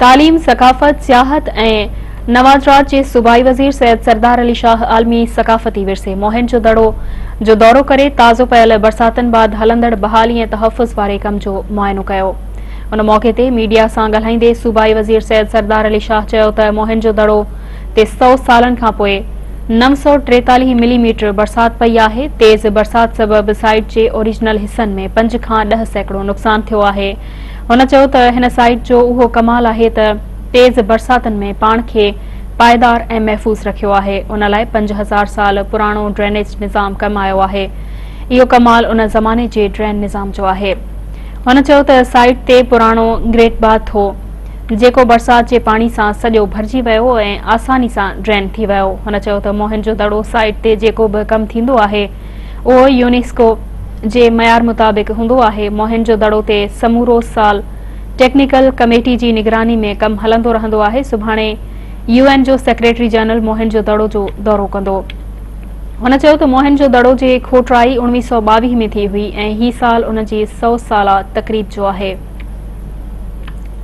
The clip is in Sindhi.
تعليم، ثقافت، سياحت ۽ نواجرات جي صوبائي وزير سيد سردار علي شاهه عالمي ثقافتي ورثي موهن جو دڙو جو دورو ڪري تازو پيل برساتن بعد هلندڙ بحالي ۽ تحفظ واري ڪم جو معائنو ڪيو. ان موقعي تي ميڊيا سان ڳالهائيندي صوبائي وزير سيد سردار علي شاهه چيو ته موهن جو دڙو تي سئو سالن کانپوء 943 ملي ميٽر برسات پئي آهي، تيز برسات سبب سائيٽ جي اوريجنل حصن ۾ پنج کان 10% نقصان ٿيو آهي. هن چيو ته هن سائيٽ جو اهو ڪمال آهي ته تيز برساتن ۾ پاڻ کي پائيدار ۽ محفوظ رکيو آهي، ان لاء 5000 سال پراڻو ڊرينيج نظام ڪم آيو آهي، اهو ڪمال ان زماني جي ڊرين نظام جو آهي. هن چيو ته سائيٽ تي پراڻو گريٽ باٿ هو، جيڪو برسات جي پاڻي سان سڄو ڀرجي ويو ۽ آساني سان ڊرين ٿي ويو. هن چيو ته موهن جو دڙو سائيٽ تي جيڪو به ڪم ٿيندو آهي، اهو يونيسڪو جي معيار مطابق هوندو آهي، موهن جو دڙو تي سمورو سال ٽيڪنيڪل ڪميٽي جي نگراني ۾ ڪم هلندو رهندو آهي، سڀاڻي يو اين جو سيڪريٽري جنرل موهن جو دڙو جو دورو ڪندو. هن چيو ته موهن جو دڙو جي کوٽرائي 1922 ۾ ٿي هئي ۽ هي سال ان جي سئو سالا تقريب جو آهي.